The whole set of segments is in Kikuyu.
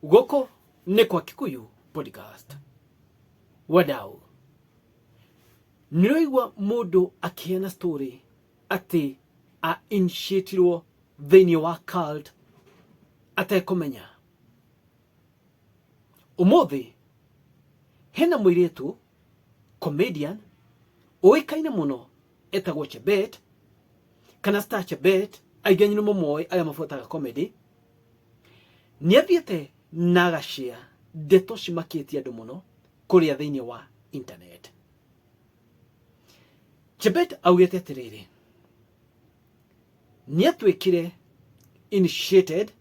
Gũkũ nĩ kwa Kikuyu Podcast. Wadau, nĩũraigua mũndũ akĩheana story atĩ a initiatirwo thĩinĩ wa cult atekũmenya. Ũmũthĩ hena mũirĩtu comedian ũĩkaine mũno etagwo Chebet kana Star Chebet, aingĩ anyu nĩ mũmoĩ arĩa mabuataga comedy. Nĩ athiĩte na agacĩa ndeto cimakĩtie andũ mũno kũrĩa thĩinĩ wa internet. Chebet augĩte atĩrĩrĩ, nĩ atuĩkire initiated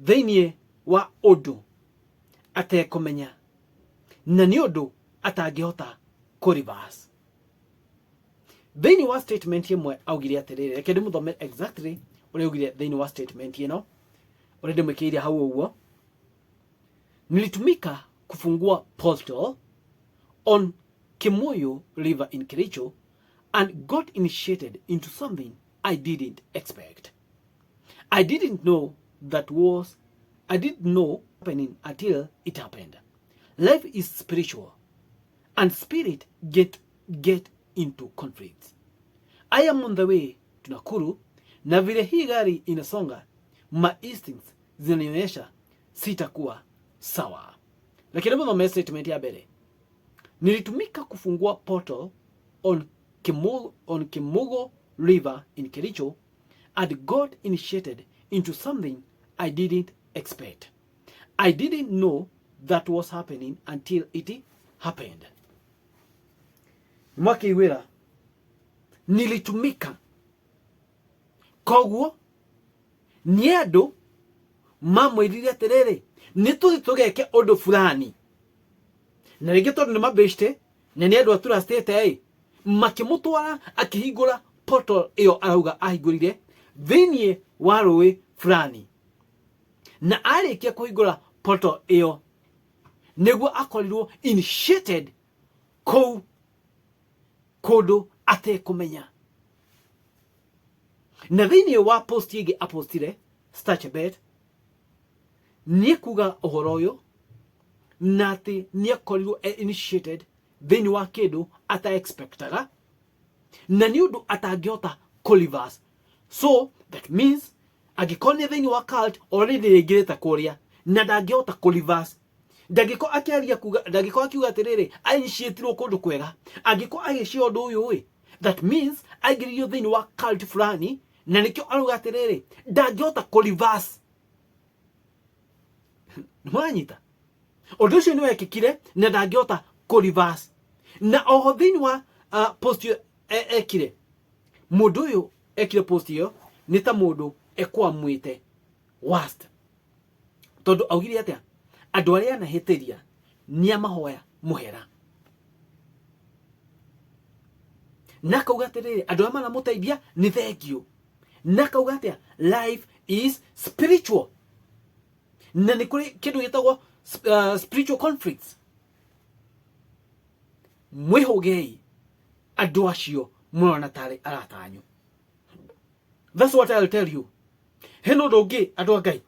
thĩinĩ wa ũndũ atekũmenya na nĩ ũndũ atangĩhota kũ reverse. Thĩinĩ wa statement ĩmwe augire atĩrĩrĩ, reke ndĩmũthomere exactly ũrĩa augire thĩinĩ wa statement ĩno, ũrĩa ndĩmwĩkĩire hau ũguo. Nilitumika kufungua portal on Kimuyu River in Kericho and got initiated into something I didn't expect. I didn't know that was I didn't know happening until it happened. Life is spiritual and spirit get into conflicts. I am on the way to Nakuru na vile hii gari inasonga, my instincts zinanionyesha sitakuwa sawa. Lakini hebu statement ya mbere. Nilitumika kufungua portal on Kimugo River in Kericho and got initiated into something I didn't expect. I didn't know that was happening until it happened. Mwakĩiguĩra nilitumika, koguo nĩ andũ mamwĩrire atĩrĩrĩ, nĩ tũthiĩ tũgeke ũndũ fulani, na rĩngĩ tondũ nĩ mabĩcte na nĩ andũ aturastĩte ĩ, makĩmũtwara akĩhingũra portal ĩyo arauga ahingũrire thĩinĩ wa rũĩ fulani, na arĩkia kũhingũra portal ĩyo nĩguo akorirwo initiated kũu kũndũ atekũmenya. Na thĩinĩ wa post ĩngĩ apostire Star Chebet nĩ kuga ũhoro ũyũ na atĩ nĩ akorirwo e initiated thĩinĩ wa kĩndũ ata expectaga na nĩ ũndũ atangĩhota kũ reverse. So that means angĩkorwo nĩ thĩinĩ wa cult already rĩingĩrĩte kũrĩa na ndangĩhota kũ reverse. Ndangĩkorwo akĩaria kuga, ndangĩkorwo akiuga atĩrĩrĩ ainitiatirwo kũndũ kwega, angĩkorwo agĩcia ũndũ ũyũ ĩ, that means aingĩririo thĩinĩ wa cult fulani na nĩkĩo arauga atĩrĩrĩ ndangĩhota kũ reverse. Nĩmwanyita? Ũndũ ũcio nĩ wekĩkire na ndangĩhota kũ reverse. Na oho thĩinĩ wa post ĩyo ekire, mũndũ ũyũ ekire post ĩyo nĩ ta mũndũ ekwamwĩte worst, tondũ augire atĩa, andũ arĩa anahĩtĩria nĩ amahoya mũhera, na akauga atĩrĩrĩ andũ arĩa maramũteithia nĩ thengiũ, na akauga atĩa life is spiritual na nĩ kũrĩ kĩndũ gĩtagwo spiritual conflicts. Mwĩhũgei andũ acio mũrona tarĩ arata anyu. That's what I'll tell you. Hena ũndũ ũngĩ andũ a Ngai,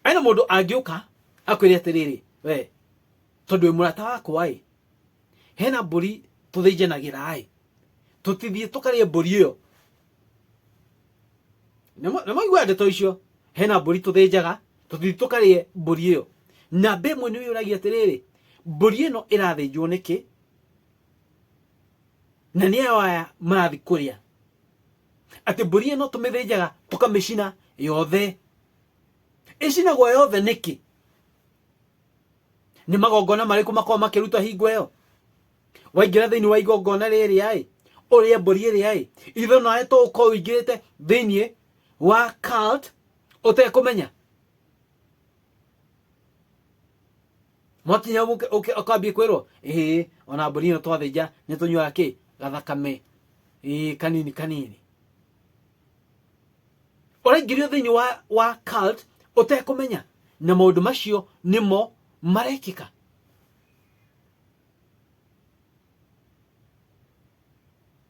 hena mũndũ angĩũka akwĩre atĩrĩrĩ, we tondũ wĩ mũrata wakwa ĩ, hena mbũri tũthĩnjanagĩra ĩ, tũtithiĩ tũkarĩe mbũri ĩyo. Nĩmwaigua ndeto icio? Hena mbũri tũthĩnjaga, tũtithiĩ tũkarĩe mbũri ĩyo. Namba ĩmwe nĩ wĩyũragia atĩrĩrĩ, mbũri ĩno ĩrathĩnjwo nĩkĩ na nĩ ayo aya marathiĩ kũrĩa? Atĩ mbũri ĩno tũmĩthĩnjaga tũkamĩcina yothe, ĩcinagwo yothe nĩkĩ? Nĩ magongona marĩkũ makoragwo makĩrutwo hingo ĩyo? Waingĩra thĩinĩ wa igongona rĩrĩa ĩ, ũrĩe mbũri ĩrĩa ĩ, ithe nawe to ũkorwo ũingĩrĩte thĩinĩ wa cult ũtekũmenya. Mwakinya ũkambia kwĩrwo ĩĩ, ona mbũri ĩno twathĩnja nĩ tũnyuaga kĩ gathakame, ĩĩ, kanini kanini. Ũraingĩrio thĩinĩ wa cult ũtekũmenya, na maũndũ macio nĩmo marekĩka.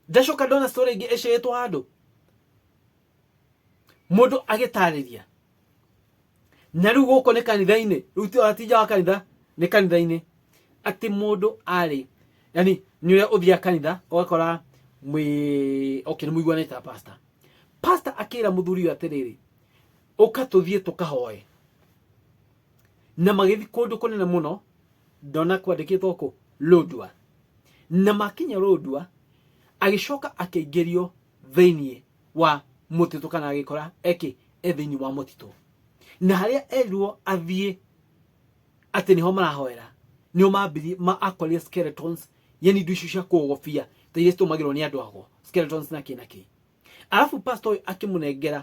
Ndacoka ndona story ĩngĩ ĩcĩĩtwo handũ, Mũndũ agĩtarĩria na rĩu gũkũ nĩ kanitha-inĩ, rĩu ti nja wa kanitha, nĩ kanitha-inĩ, atĩ mũndũ arĩ yani nĩ ũrĩa ũthiaga kanitha ũgakora mwĩ okay, nĩ mũiguanĩte na pastor. Pastor akĩra mũthuri ũyũ atĩrĩrĩ, ũka tũthiĩ tũkahoe. Na magĩthiĩ kũndũ kũnene mũno, ndona kwandĩkĩtwo kũ Lodwar. Na makinya Lodwar, agĩcoka akĩingĩrio thĩinĩ wa mũtitũ, kana agĩkora eke e thĩinĩ wa mũtitũ, na harĩa erirwo athiĩ atĩ nĩho marahoera, nĩho mambirie ma akorire skeletons, yani indo icio cia kũgobia ta iria citũmagĩrwo nĩ andũ ago, skeletons na kĩ na kĩ. Arabu pastor ũyũ akĩmũnengera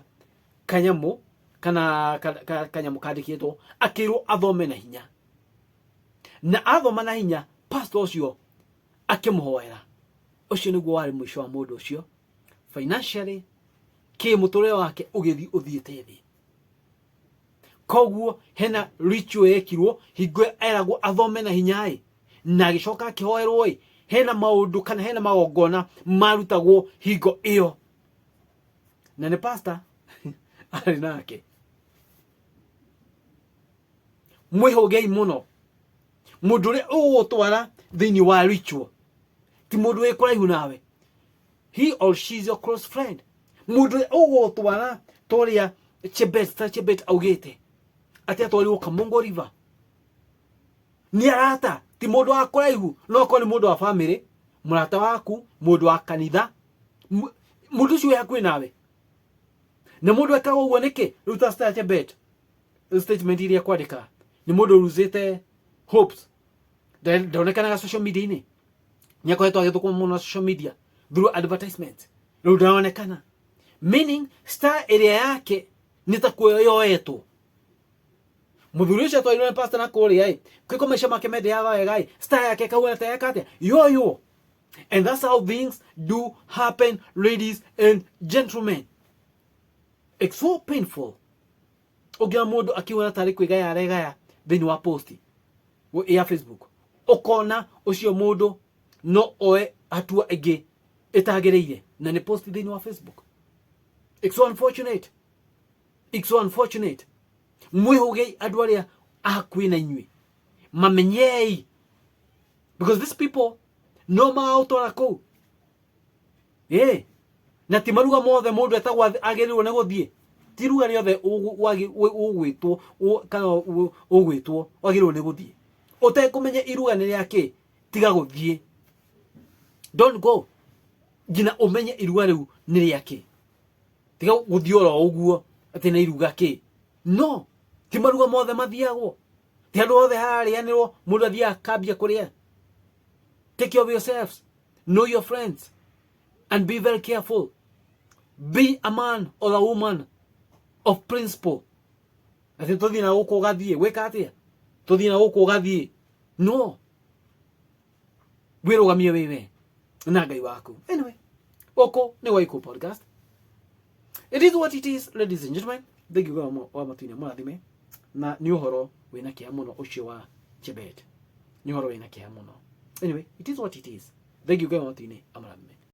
kanyamũ kana kanyamũ kandĩkĩtwo, akĩrwo athome na hinya, na athoma na hinya pastor ũcio akĩmũhoera. Ũcio nĩguo warĩ mũico wa mũndũ ũcio financially, kĩ mũtũrĩre wake ũgĩthiĩ ũthiĩte thĩ. Koguo hena ritual yekirwo hingo eragwo athome na hinya ĩ, na agĩcoka akĩhoerwo ĩ, hena maũndũ kana hena magongona marutagwo hingo ĩyo, na nĩ pastor arĩ nake. Mwĩhũgei mũno, mũndũ ũrĩa ũgũgũtwara thĩinĩ wa ritual ti mũndũ wĩ kũraihu nawe, he or she is your close friend. Mũndũ ũrĩa ũgũgũtwara ta ũrĩa Chebet, ta Chebet augĩte atĩ atwarirwo Kamongo River nĩ arata, ti mũndũ wa kũraihu, no akorwo nĩ mũndũ wa famĩlĩ, mũrata waku, mũndũ wa kanitha, mũndũ ũcio wĩ hakuhĩ nawe. Na mũndũ ekaga ũguo nĩkĩ? Rĩu ta Star Chebet, statement iria kwandĩka nĩ mũndũ ruzĩte hopes, ndonekanaga social media-inĩ, nĩ akoretwo agĩthũkũma mũno social media through advertisement, rĩu ndaronekana, meaning star ĩrĩa yake nĩ ta kuoyo yoetwo. Mũthuri ũcio atwarirwo nĩ pastor na kũrĩa ĩ kwĩko maica make mendeaga wega ĩ, star yake ĩkahuana ta yeka atĩa yoywo. And that's how things do happen, ladies and gentlemen. It's so painful ũngĩona mũndũ akiuga tarĩ kwĩgaya aregaya thĩinĩ wa post ya Facebook, ũkona ũcio mũndũ no oe hatua ĩngĩ ĩtagĩrĩire, na nĩ post thĩinĩ wa Facebook. It's so unfortunate, it's so unfortunate. Mwĩhũgei andũ arĩa a hakuhĩ na inyuĩ, mamenyei, because these people no magaũtwara kũu ĩ, na ti maruga mothe mũndũ etagwo agĩrĩirwo nĩ gũthiĩ. Ti iruga rĩothe ũgwĩtwo kana ũgwĩtwo wagĩrĩirwo nĩ gũthiĩ. Ũtekũmenya iruga nĩ rĩa kĩ, tiga gũthiĩ, don't go nginya ũmenye iruga rĩu nĩ rĩa kĩ. Tiga gũthiĩ oro ũguo atĩ nĩ iruga kĩ. No ti maruga mothe mathiagwo, ti andũ othe hararĩanĩrwo mũndũ athiaga akambia kũrĩa. Take care of yourselves, know your friends and be very careful. Be a man or a woman of principle. Atĩ tũthiĩ na gũkũ ũgathiĩ gwĩka atĩa, tũthiĩ na gũkũ ũgathiĩ, no wĩrũgamie wĩwe na Ngai waku. Anyway, gũkũ nĩ Waikũ Podcast. It is what it is, ladies and gentlemen. Thank you wa matuinĩ mũrathime. Na nĩ ũhoro wĩna kĩeha mũno ũcio wa Chebet, nĩ ũhoro wĩna kĩeha mũno. Anyway, it is what it is. Thank you wa matuinĩ amũrathime.